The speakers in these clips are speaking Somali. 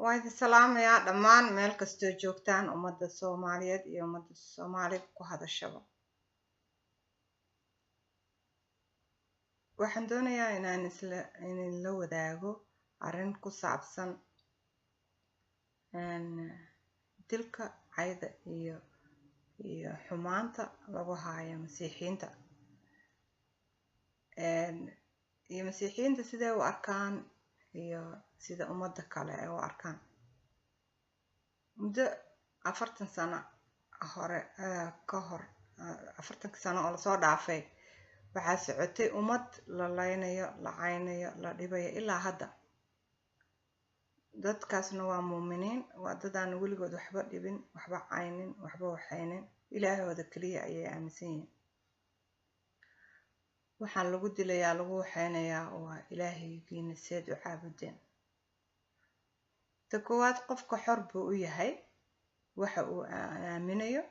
Waa idin salaamayaa dhammaan meel kastoo joogtaan, ummadda Soomaaliyeed iyo ummadda Soomaaliga ku hadashaba. Waxaan doonayaa inaan isla idinla wadaago arrin ku saabsan dilka, cayda iyo xumaanta lagu haayo Masiixiyiinta, iyo Masiixiyiinta siday u arkaan iyo sida ummadda kale ay u arkaan. Muddo 40 sano hore ka hor, 40-ka sano oo lasoo dhaafay, waxaa socotay ummad la laynayo, la caynayo, la dhibayo ilaa hadda. Dadkaasna waa muuminiin, waa dad aan weligood waxba dhibin, waxba caynin, waxba waxaynin. Ilaahooda keliya ayay aaminsan yihiin. Waxaan lagu dilayaa, lagu waxaynayaa waa ilaahaygiina seed u caabudeen. Ta koowaad, qofka xor buu u yahay waxa uu aaminayo,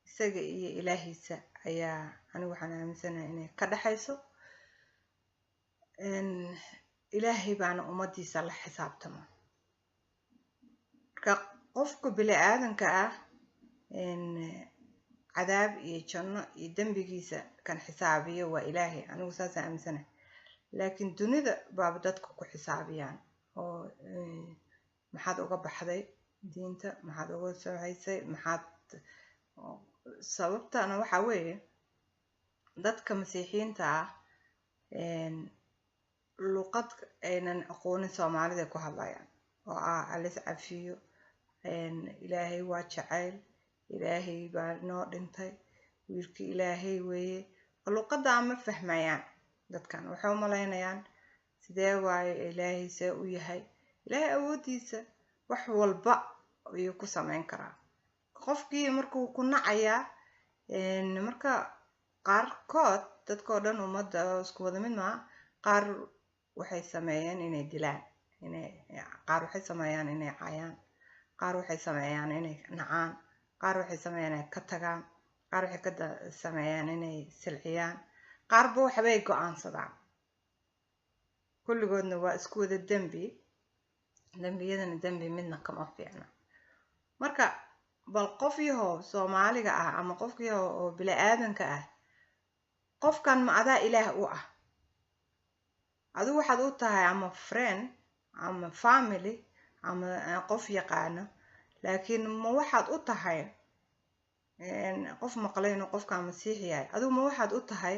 isaga iyo ilaahiisa ayaa. Anigu waxaan aaminsanahay inay ka dhexayso. Ilaahay baana ummadiisa la xisaabtama. Marka qofka bini aadanka ah cadaab iyo janno iyo dembigiisa kan xisaabiyo waa Ilaahay, anigu saasaan aaminsanahay. Laakiin dunida baaba dadka ku xisaabiyaan oo maxaad uga baxday diinta, maxaad uga soo haysay, maxaad sababtana. Waxaa weeye, dadka Masiixiyiinta ah luqad aynan aqoonin Soomaalida ku hadlayaan oo ah alis cafiyo, Ilaahay waa jacayl, Ilaahay baa noo dhintay, wiilkii Ilaahay weeye. Luqaddaa ma fahmayaan dadkan. Waxay u malaynayaan, sidee waaye Ilaahay, see u yahay Ilaahay? Awooddiisa wax walba ayuu ku sameyn karaa. Qofkii markuu ku nacayaa, marka qaarkood, dadkoo dhan ummadda isku wada mid maa, qaar waxay sameeyeen inay dilaan, inay qaar waxay sameeyaan inay caayaan, qaar waxay sameeyaan inay nacaan, qaar waxay sameeyaan inay ka tagaan, qaar waxay ka sameeyaan inay silciyaan, qaarba waxbay go-aansadaan. Kulligoodna waa isku wada dembi, dembiyadana dembi midna kama fiicna. Marka bal qof yahow Soomaaliga ah ama qof yahow oo bini-aadanka ah, qofkan ma adaa Ilaah u ah? Adigu waxaad u tahay ama friend ama family ama qof yaqaano, laakiin ma waxaad u tahay qof maqlay inuu qofkan Masiix yahay? Adigu ma waxaad u tahay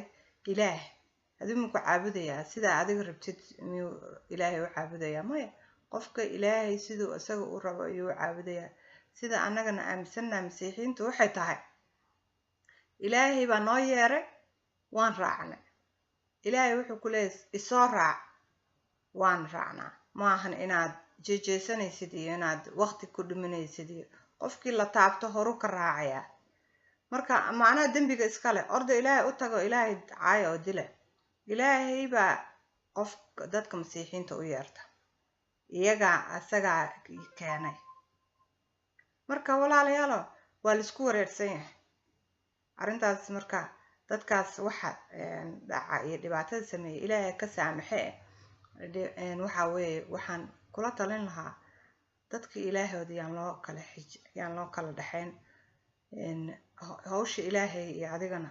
Ilaah? Adigu ma ku caabudayaa sidaa adiga rabtid? Miyuu Ilaahay u caabudayaa? Maya, qofka Ilaahay siduu isaga u rabo ayuu u caabudayaa. Sida annagana aaminsannaha Masiixiyiintu waxay tahay, Ilaahay baa noo yeeray, waan raacnay. Ilaahay wuxuu ku leeyahay isoo raac, waan raacnaa. Maahan inaad jeejeesanaysid iyo inaad waqti ku dhiminaysid, iyo qofkii la taabto horu ka raacayaa. Marka macnaha dembiga iskale orda Ilaahay u tago, Ilaahay caaya oo dila. Ilaahay baa qof dadka Masiixiyiinta u yeerta, iyagaa asagaa keenay. Marka walaalayaalo, waa laisku wareersan yahay arrintaas. Marka dadkaas waxa dhaca iyo dhibaatada sameeyay, Ilaahay ka saamaxe. Waxa weeye, waxaan kula talin lahaa dadka Ilaahooda yaan loo kala xij, yaan loo kala dhexayn hawsha Ilaahay iyo adigana.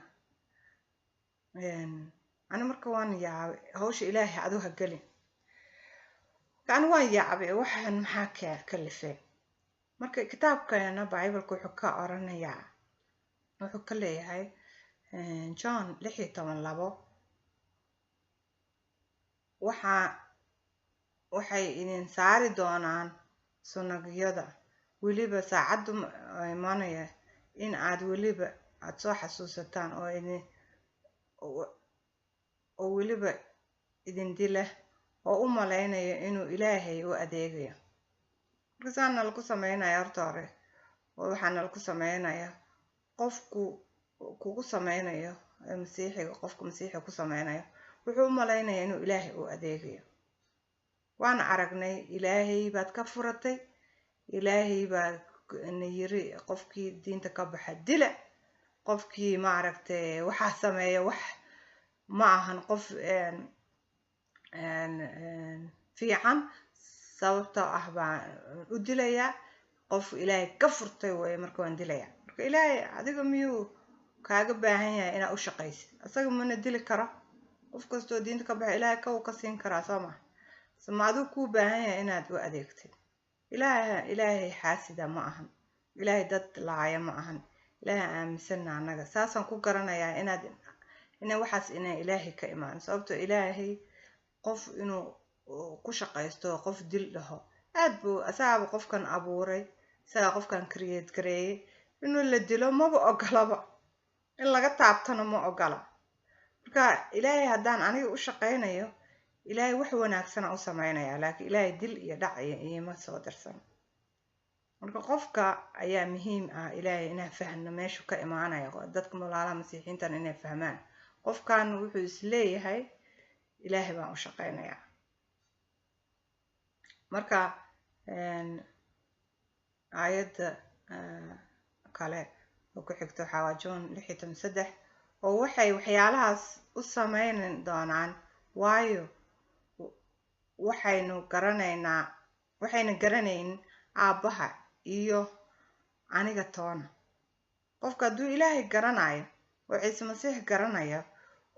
Ani marka waan yaabay, hawsha Ilaahay adigu ha gelin. Ani waan yaabay, waxaan maxaa ka kalifay? Marka kitaabkeena Bible-ka wuxuu ka oranayaa, wuxuu ka leeyahay John 16:2, waxay idin saari doonaan sunagyada, weliba saacaddu imanaya in aad weliba aada soo xasuusataan oo idin oo weliba idin dila oo u malaynayo inuu Ilaahay u adeegayo. Marka saana lagu sameynaya horta hore, oo waxaana lagu sameynaya qofku kugu sameynayo Masiixiga, qofka Masiixiga ku sameynayo wuxuu u malaynayaa inuu Ilaahay u adeegayo. Waana aragnay, Ilaahay baad ka furatay, Ilaahay baa na yiri qofkii diinta ka baxa dila, qofkii maaragtay waxaa sameeya wax ma ahan qof fiican. Sababtoo ah baan u dilayaa qof Ilaahay ka furtay weeye, marka waan dilayaa. Marka Ilaahay adiga miyuu kaaga baahan yahay inaad u shaqaysid? Asaga mana dili karo. Qof kastoo diinta ka baxa Ilaahay kaw ka siin karaa, soo maha? Ma adigu kuu baahan yahay inaad u adeegtid? Ilaahay, Ilaahay xaasida ma ahan. Ilaahay dad laaya ma ahan. Ilaahay aaminsana annaga saasaan ku garanayaa inaad ina waxaas inay Ilaahay ka imaan, sababtoo Ilaahay qof inuu ku shaqaysto qof dil dhaho aad buu, asagaaba qofkan abuuray, isagaa qofkan create gareeyay. Inuu la dilo maba ogolaba, in laga taabtana ma ogola. Marka Ilaahay haddaan aniga u shaqaynayo, Ilaahay wax wanaagsana u sameynaya, laakiin Ilaahay dil iyo dhac iyo iima soo dirsan. Marka qofka ayaa muhiim ah Ilaahay inaan fahno meeshu ka imaanaya, dadka walaalaha Masiixiintan inay fahmaan. Qofkan wuxuu isleeyahay Ilaahay baan u shaqaynayaa. Marka aayadda kale oo ku xigta waxaa waa John 16:3, oo waxay waxyaalahaas u sameyn doonaan waayo waxaynu garanaynaa, waxayna garanayn Aabbaha iyo aniga toona. Qofka hadduu Ilaahay garanayo oo Ciise Masiix garanayo,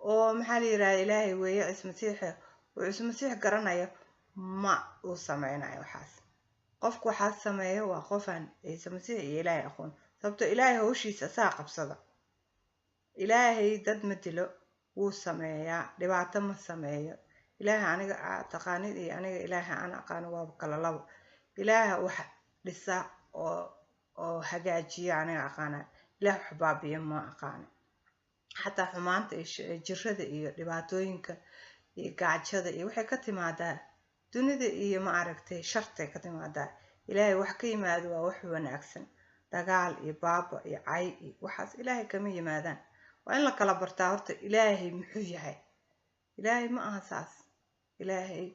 oo maxaa la yidhahda, Ilaahay weeye Ciise Masiix, oo Ciise Masiix garanayo, ma uu sameynayo waxaas. Qofku waxaa sameeya waa qofaan Ciise Masiix iyo Ilaahay aqoon, sababto Ilaahay hawshiisa asaa qabsada. Ilaahay dad ma dilo, wuu sameeyaa, dhibaato ma sameeyo. Ilaahay aniga aa taqaanid iyo aniga Ilaahay aan aqaano waaba kala labo. Ilaaha wax dhisa oo hagaajiya aniga aqaana, Ilaah wax baabiyo ma aqaano. Xataa xumaanta iyo jirada iyo dhibaatooyinka iyo gaajada iyo waxay ka timaadaa dunida iyo, ma aragtay, shartay ka timaadaa. Ilaahay wax ka yimaado waa wax wanaagsan. Dagaal iyo baaba iyo cay iyo waxaas Ilaahay kama yimaadaan. Waa in la kala bartaa horta Ilaahay muxuu yahay. Ilaahay ma aha saas. Ilaahay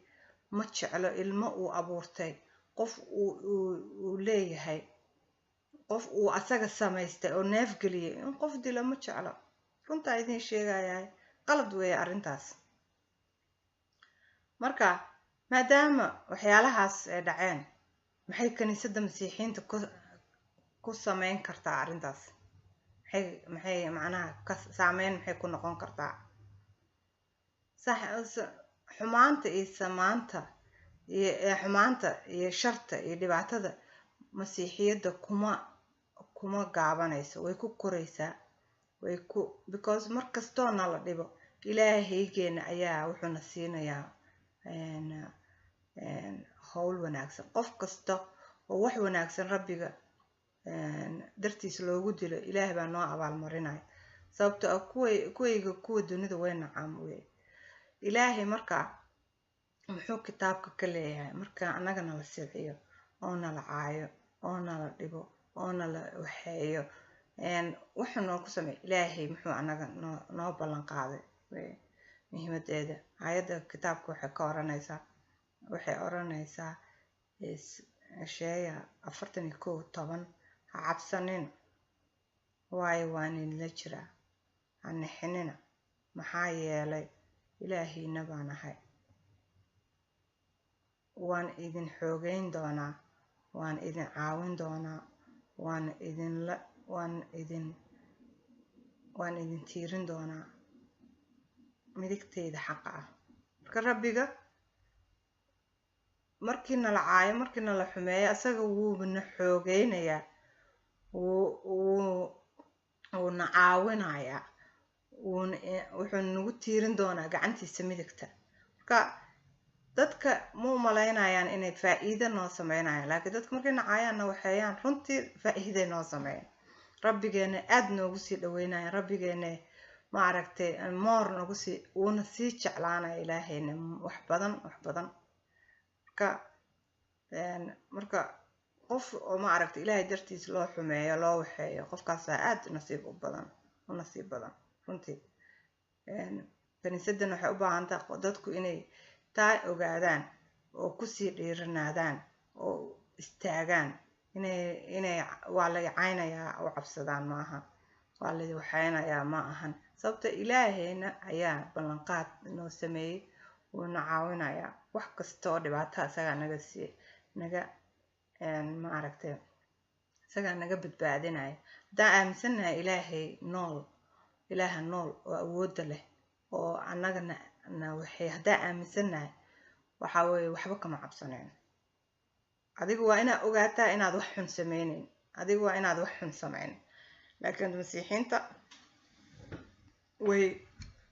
ma jeclo ilmo uu abuurtay, qof uu leeyahay, qof uu asaga samaystay oo neefgeliyay in qof dilo ma jeclo. Runtaa idiin sheegayahay, qalad weeye arrintaas. Marka maadaama waxyaalahaas ay dhaceen, maxay kaniisadda Masiixiyiinta ku sameyn kartaa arrintaas? Maxay macnaha ka saameyn maxay ku noqon kartaa? Sax, xumaanta iyo samaanta iyo xumaanta iyo sharta iyo dhibaatada Masiixiyadda kuma gaabanayso, way ku koraysaa, way ku, because mar kastoo nala dhibo, Ilaahaygeena ayaa wuxuuna siinayaa howl wanaagsan. Qof kasta oo wax wanaagsan Rabbiga dartiis loogu dilo, Ilaah baa noo abaalmarinaya, sababto ah kuwayga kuwa dunida way nacam wey. Ilaahay marka muxuu kitaabka ka leeyahay marka annaga nala silciyo oo nala caayo oo nala dhibo oo nala waxeeyo, wuxuu noo ku sameey? Ilaahay muxuu annaga noo ballan qaaday muhiimadeeda? Aayadda kitaabka waxay ka oranaysaa, waxay oranaysaa Isheeya 41:10, "Ha cabsanina, waayo waan idinla jiraa. Ha nixinina, maxaa yeelay Ilaahiina baan ahay. Waan idin xoogeyn doonaa, waan idin caawin doonaa, waan idin tiirin doonaa midigtayda xaqa ah." Marka Rabbiga markii nala caayo, markii nala xumeeyo, asaga wuuba na xoogeynayaa, wuuna caawinayaa, wuuna wuxuu nagu tiirin doonaa gacantiisa midigta. Marka dadka ma umalaynayaan inay faa'iido noo sameynayaan, laakiin dadka markay nacaayaan, na waxeeyaan, runtii faa'iiday noo sameeyaan. Rabbigeena aada noogu sii dhaweynaya, Rabbigeena, ma aragtay, moor nagu sii, wuuna sii jeclaanaya Ilaahayna wax badan, wax badan. Marka qof oo, ma aragtay, Ilaahay dartiis loo xumeeyo, loo waxeeyo, qofkaasaa aada nasiib u badan, u nasiib badan runtii. Kaniisaddan waxay u baahan tahay dadku inay taa ogaadaan oo kusii dhiiranaadaan oo istaagaan. Inay waa la caynayaa u cabsadaan ma aha, waa la waxaynayaa ma ahan, sababta Ilaahayna ayaa ballanqaad noo sameeyey. Wuuna caawinayaa wax kasta oo dhibaataa, isagaa naga sii naga maaragtay, isagaa naga badbaadinaya. Haddaan aaminsannahay Ilaahay nool, Ilaaha nool oo awoodda leh oo annagana na waxay, haddaan aaminsannahay, waxaa weeye waxba kama cabsanayno. Adiga waa inaad ogaataa inaad wax xun sameyneyn. Adiga waa inaad wax xun sameynin. Laakiin Masiixiinta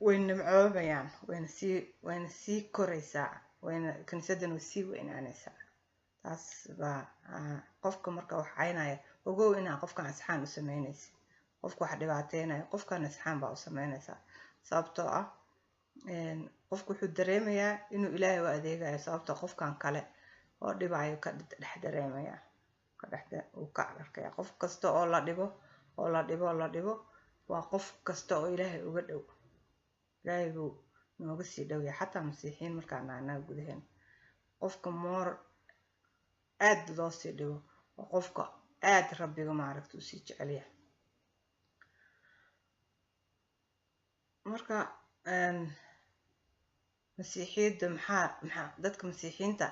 way nimcoobayaan, wayna sii koraysaa, wayna kiniisadana way sii weynaanaysaa. Taas baa qofka marka wax caynaya, ogow inaa qofkan asxaan u sameynaysid. Qofka wax dhibaateynaya, qofkan asxaan baa u sameynaysaa, sababtoo ah qofku wuxuu dareemayaa inuu Ilaahay u adeegayo, sababtoo qofkan kale oo dhibayo ka dhex dareemaya, ka dhex uu ka arkaya. Qof kasta oo la dhibo oo la dhibo oo la dhibo waa qof kasta oo Ilaahay uga dhow. Ilaahay buu nooga sii dhow yahay, xataa Masiixiyiin markaan nahay annaga gudaheena. Qofka moor aad loo sii dhibo waa qofka aad Rabbiga maaragta usii jecel yahay. Marka Masiixiyadda maxaa dadka Masiixiyiinta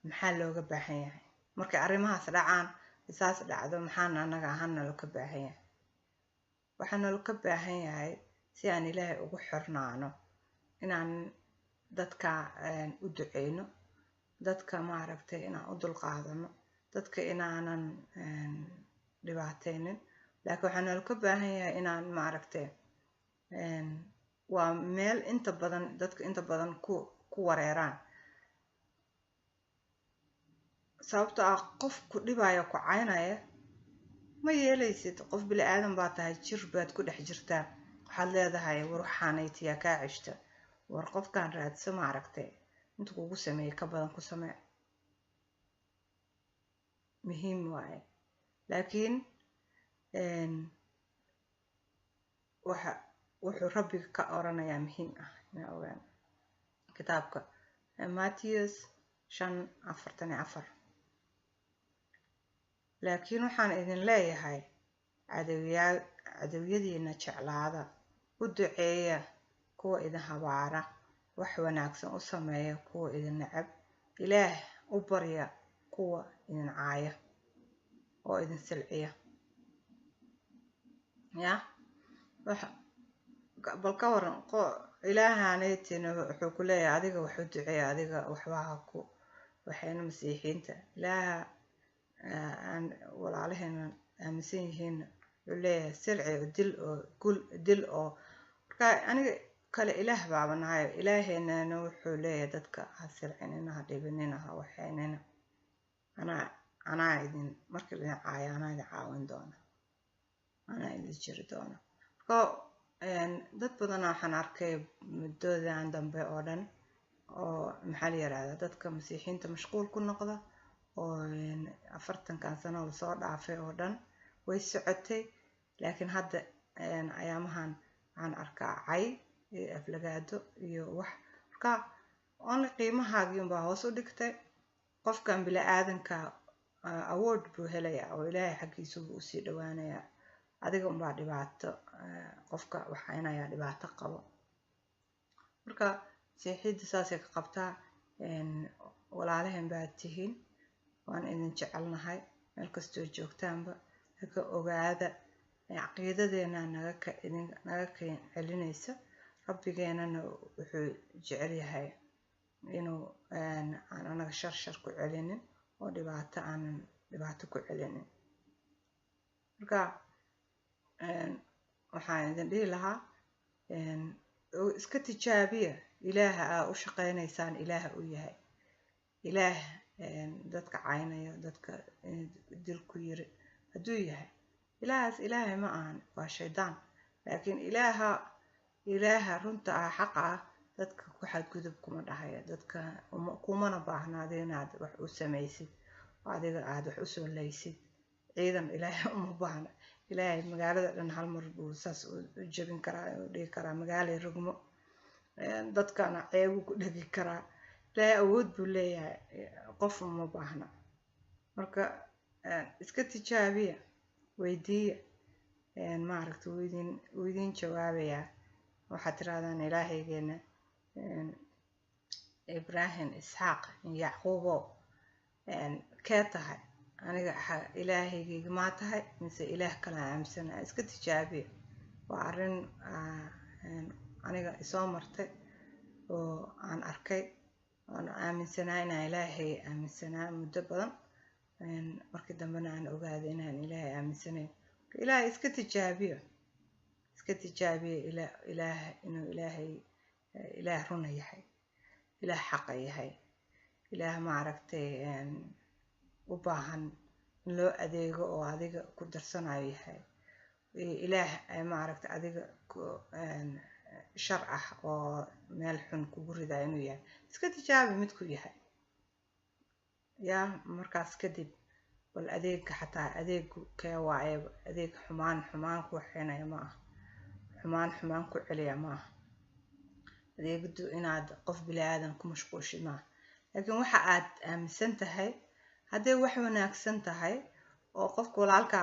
maxaa looga baahan yahay markay arrimahaas dhacaan, saas dhacdo? Maxaana annaga ahaan nalo ka baahan yahay? Waxaa nalo ka baahan yahay si aan Ilaahay ugu xirnaano inaan dadka u duceyno, dadka maaragtay inaan u dulqaadano, dadka inaanan dhibaateynin. Laakiin waxaa nalo ka baahan yahay inaan maaragtay, waa meel inta badan dadka inta badan ku wareeraan, sababtoo ah qof ku dhibaya, ku caynaya, ma yeelaysid. Qof bili aadan baa tahay, jir baad ku dhex jirtaa. Waxaad leedahay, "War waxaanaytiyaa kaa ceshta, war qofkan raadso, maaragtay inta kugu sameeyey ka badan ku samee." Muhiim waaye. Laakiin waxa wuxuu Rabbiga ka oranayaa muhiim ah inaa ogaan. Kitaabka Matthews 5:44: "Laakiin waxaan idin leeyahay, cadowyaa cadowyadiina jeclaada, u duceeya kuwa idin habaara, wax wanaagsan u sameeya kuwa idin necab, Ilaah u barya kuwa idin caaya oo idin silciya." Ya wax bal ka waran? Ilaahanaytina wuxuu ku leeyahay, adiga wax u duceeya, adiga waxba ha ku waxayna. Masiixiyiinta Ilaaha aan walaalaheena aaminsan yihiin wuxuu leeyahay silci oo dil oo gul dil oo. Marka aniga kale Ilaah baaba nahay. Ilaaheenana wuxuu leeyahay, dadka ha silcinina, ha dhibinina, ha waxaynina. Anaa idin marka idin caaya, anaa idin caawin doona, anaa idin jiri doona. Marka dad badana waxaan arkay muddadan dambe oo dhan oo maxaa la yirahdaa, dadka Masiixiyiinta mashquul ku noqda oo 40-kan sano lasoo dhaafay oo dhan way socotay. Laakiin hadda ayaamahan waxaan arkaa cay iyo aflagaado iyo wax. Marka only qiimahaagii unbaa hoos u dhigtay. Qofkan bili-aadanka award buu helayaa oo Ilaahay xaggiisa buu usii dhawaanayaa. Adiga unbaa dhibaato, qofka waxaynayaa dhibaato qabo. Marka Masiixiyadda saasay ka qabtaa. Walaalaheen baad tihiin, waan idin jecelnahay meel kastoo joogtaanba. Haka ogaada caqiidadeena naga ka idin naga celinaysa. Rabbigeenana wuxuu jecel yahay inuu aan anaga shar shar ku celinin oo dhibaato aanan dhibaato ku celinin. Marka waxaan idin dhihi lahaa, iska tijaabiya Ilaaha aa u shaqaynaysaan Ilaaha uu yahay. Ilaah dadka caynaya, dadka dil ku yiri hadduu yahay, Ilaahaas Ilaahay ma ahan, waa shaydaan. Laakiin Ilaaha runta ah, xaqa ah, dadka ku xadgudub kuma dhahaya, dadka kumana baahna adiga inaad wax u samaysid oo adiga aad wax usoo laysid. Ciidan Ilaahay uma baahna. Ilaahay magaalada dhan hal mar buu saas u jebin karaa, u dhigi karaa magaalay rogmo, dadkana ceebuu ku dhegi karaa. Ilaahay awood buu leeyahay, qof uma baahna. Marka iska tijaabiya, weydiiya, maaragta wuu idin jawaabayaa. Waxaad tirahdaan, "Ilaahaygeena Ibraahim, Isxaaq, Yacquubo, kee tahay aniga? Ilaahaygiga maa tahay mise ilaah kala aaminsana? Iska tijaabiya. Waa arrin aniga isoo martay oo aan arkay oon aaminsanaa inaan Ilaahay aaminsanaa muddo badan, markii dambena aan ogaaday inaan Ilaahay aaminsanayn. Ilaahay iska tijaabiyo, iska tijaabiyo Ilaah inuu Ilaahay ilaah runa yahay, ilaah xaqa yahay, ilaah maaragtay u baahan in loo adeego oo adiga ku darsanayo yahay, ilaah maaragtay adiga shar ah oo meel xun kugu ridayo inuu yahay. Iska tijaabi midku yahay yaa. Markaas kadib bal adeega, xataa adeegu kee waaye? Adeeg xumaan xumaan ku waxeynaya ma aha, xumaan xumaan ku celiya ma aha. Adeegdu inaad qof bili aadan ku mashquushid maaha, laakiin waxa aad aaminsan tahay hadday wax wanaagsan tahay oo qofka walaalka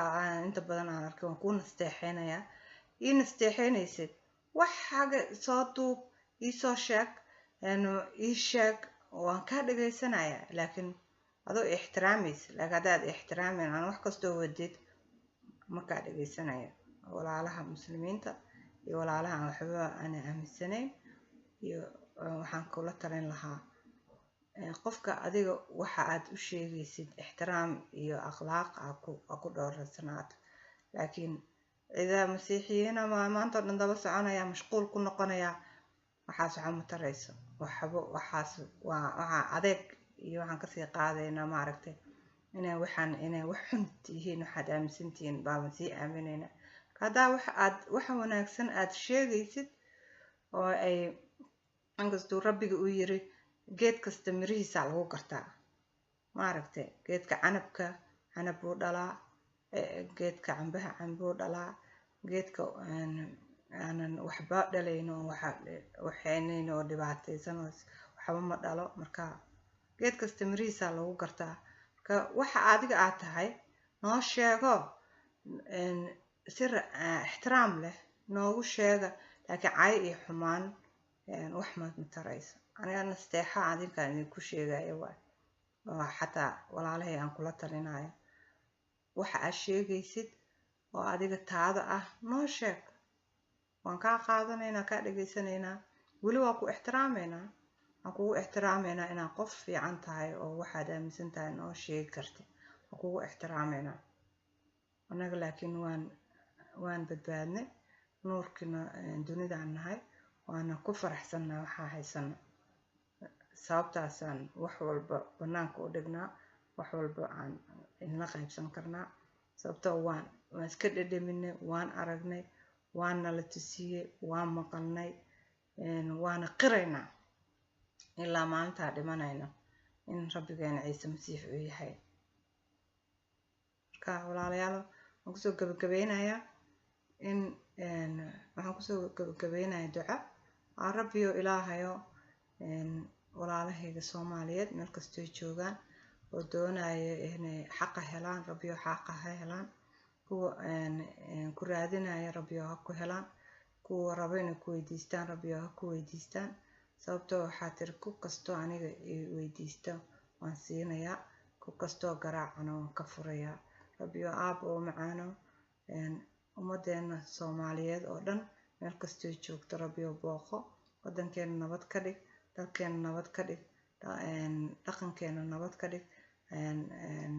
inta badan aan arkay, waan kuu nasteexeynayaa, ii nasteexeynaysid, wax xaga soo duub, iisoo sheeg, ii sheeg, waan kaa dhagaysanayaa, laakiin adoo ixtiraamaysa. Laakiin haddaad ixtiraameyn aan wax kastoo wadid, ma kaa dhagaysanaya. Walaalaha Muslimiinta iyo walaalaha aan waxba aana aaminsanayn iyo waxaan kula talin lahaa, qofka adiga waxa aad u sheegaysid ixtiraam iyo akhlaaq ha ku dhowrsanaato. Laakiin cida Masiixiyiina ma maanta o dhan daba soconaya, mashquul ku noqonaya, waxaas waxa ma tarayso waxba. Waxaas waa waxaa adeeg iyo waxaan kasii qaadaynaa maaragtay inay waxaan inay wax xun yihiin. Waxaad aaminsantihiin baaban sii aaminayna. Haddaa wax aad waxa wanaagsan aad sheegaysid oo ay inkastuu Rabbiga uu yiri geed kasta mirihiisa lagu gartaa, maaragtay, geedka canabka canab buu dhalaa, geedka cambaha cambuu dhalaa, geedka aanan waxba dhalayn oo waxa waxaynayn oo dhibaataysan oo waxba ma dhalo. Marka geed kasta mirihiisa lagu gartaa. Marka waxa adiga aad tahay noo sheego, si ixtiraam leh noogu sheega, laakiin cay iyo xumaan wax ma tarayso. Aniga nasteexa adinkaan idinku sheegaya waay, oo xataa walaalahay aan kula talinayo, waxa aad sheegaysid oo adiga taada ah noo sheeg, waan kaa qaadanaynaa, kaa dhegaysanaynaa, weli waa ku ixtiraameynaa. Waan kugu ixtiraameynaa inaad qof fiican tahay oo waxaad aaminsan tahay noo sheegi kartid, waan kugu ixtiraameynaa annaga. Laakiin waan badbaadnay, nuurkiina dunidaan nahay, waana ku faraxsannahay waxaa haysano. Sababtaasaan wax walba banaanka u dhignaa, wax walba aan idinla qaybsan karnaa, sababtoo waan iska dhedheminay, waan aragnay, waan nala tusiyey, waan maqalnay, waana qiraynaa ilaa maalintaa dhimanayno in Rabbigeena Ciise Masiix uu yahay. Marka walaalayaal, waan kusoo gabagabeynayaa in waxaan kusoo gabagabeynayaa duca. Aa Rabbiyo Ilaahayo, walaalahayga Soomaaliyeed meel kastoy joogaan oo doonaya inay xaqa helaan, Rabbiyo xaqa ha helaan. Kuwa ku raadinaya, Rabbiyo ha ku helaan. Kuwa raba inay ku weydiistaan, Rabbiyo ha ku weydiistaan, sababtoo waxaa tiri, ku kastoo aniga i weydiisto waan siinayaa, ku kastoo garaacana waan ka furayaa. Rabbiyo aaba oo macaano, ummadeena Soomaaliyeed oo dhan meel kastoy joogto, Rabbiyo booqo. Wadankeena nabad ka dhig, dalkeena nabad ka dhig, dhaqankeena nabad ka dhig,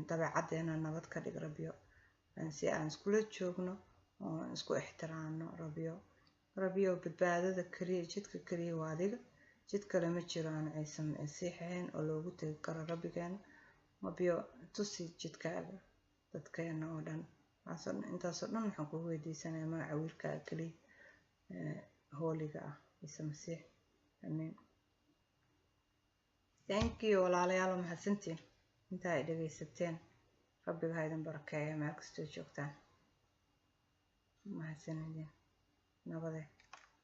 dabeecaddeena nabad ka dhig, Rabbiyo, si aan iskula joogno oo isku ixtiraamno. Rabbiyo, badbaadada keliya, jidka keliya waa adiga. Jid kale ma jiro aan Ciise Masiix ahayn oo loogu tegi karo Rabbigeena. Rabbiyo, tusi jidkaaga dadkeena oo dhan. Intaasoo dhan waxaan kugu weydiisanayaa magaca wiilkaaga keliya hooliga ah, Ciise Masiix, amiin. Thank you walaalayaal, waa mahadsantiin intaa ay dhegaysateen. Rabbiga ha idin barakeeyo meel kastoo joogtaan. Mahadsanidin, nabade.